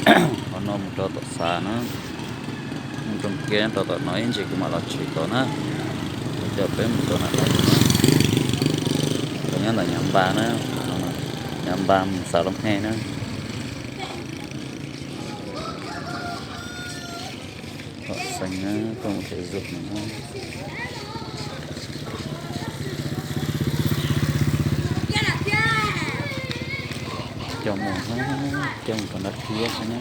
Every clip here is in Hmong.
Qhov no mus rau tom xav na, mus rooj kiab rau tom no ib ntsis kuv mam los tsev tod na. Kuv coj peb mus rau nram no na, rau nyob ntawm Nyav Npas na, Nyav Npas mus xav Looj Hej na. Học sinh á, có một thể dục này nó. Coj mus, coj mus rau nram thiab xwb na.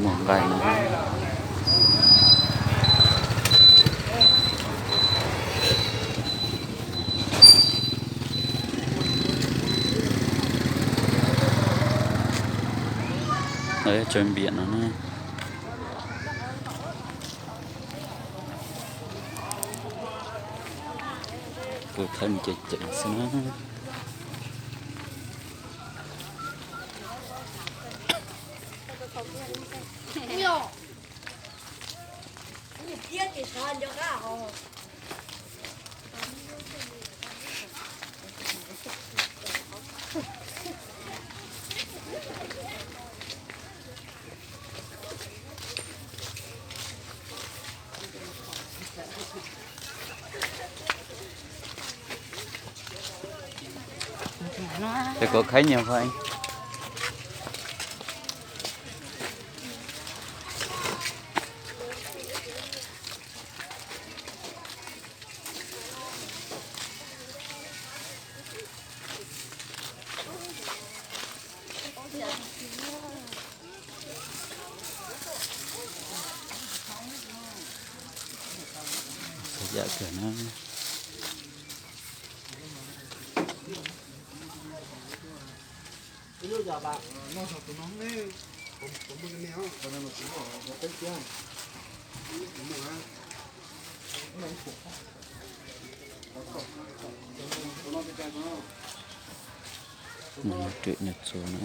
Mus nqaij no. Lawv tsaws npiam no na. Tus thawj mus ceev ceev xwb na. Ces kuv khaib nyias qhov. Txhua yam kawg na. Mus rwm nyuag txuas na.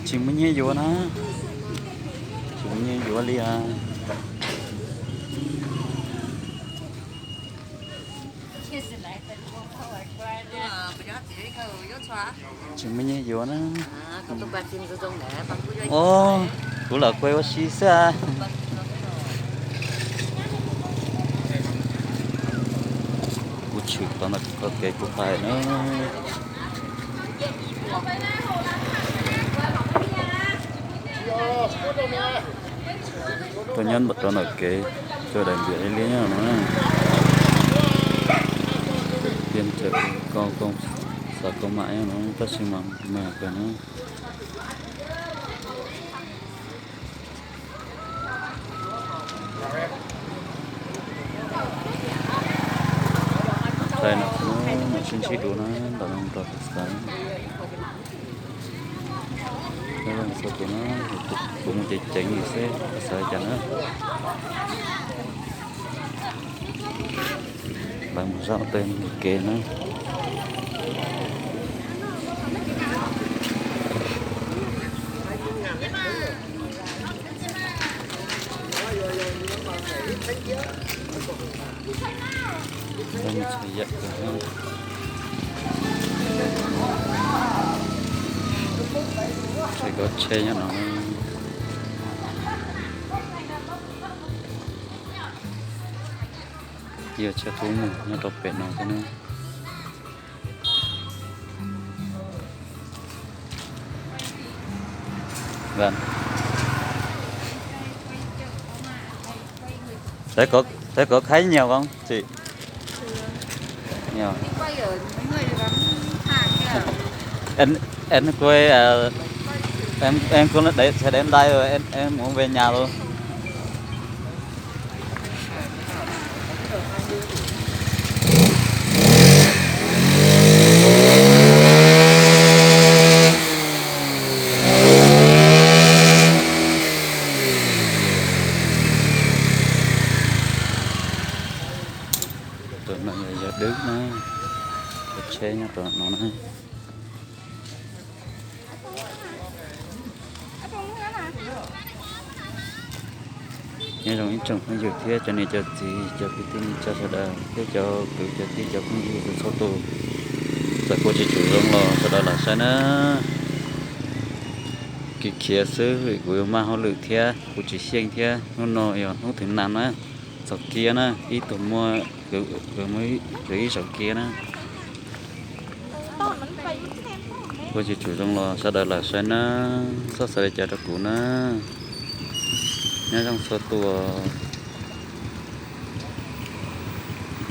Tsis muaj nyiaj yuav na. Tsis muaj nyiaj yuav li as. Tsis muaj nyiaj yuav na. Os, kuv lam kuaj ua si xwb. Tshwm tau ntawm qhov kev kuv hais na. Tuaj nyob rau ntawm kev, tuaj daim npiam liab liab nyob no na. Tiaj ntawm ko ko xav ko mam nyob no tab sis mas me kawg na. Thaij no, sib ntsib dua na, ntawm no rau xav. Txhua tus na, kuv mus ceev ceev xwb xav cas na. Lawv mus zaj tej kev na. Tsheb nyob no, yog tsheb tub mus nyob rau pem no thiab na. Thấy có, thấy có khá nhiều không chị? Nhiều. Em, em quay, à, em, em cũng để, sẽ để em đây rồi, em, em muốn về nhà luôn. Tus no yog Dwb na, cov tsheb nyob rau no na. Nyob zoo ib tsoom phooj ywg thiab cov niam cov txiv, cov kwv tij neej tsa sawv daws thiab cov kwv cov tij cov phooj ywg txhua tus. Txawm kuv tsis tsum zoo los sawv daws lam saib na. Kis khiav xwb vim kuv yuav maj hauj lwm thiab kuv tsis xyeej thiab. Hnub no yog hnub thứ năm na, txog kiab na, ib tug muaj, kwv ib zaug kiab na. Kuv tsis tsum zoo los sawv daws lam saib na, txhob xav li cas rau kuv na. Nyob zoo txhua tus.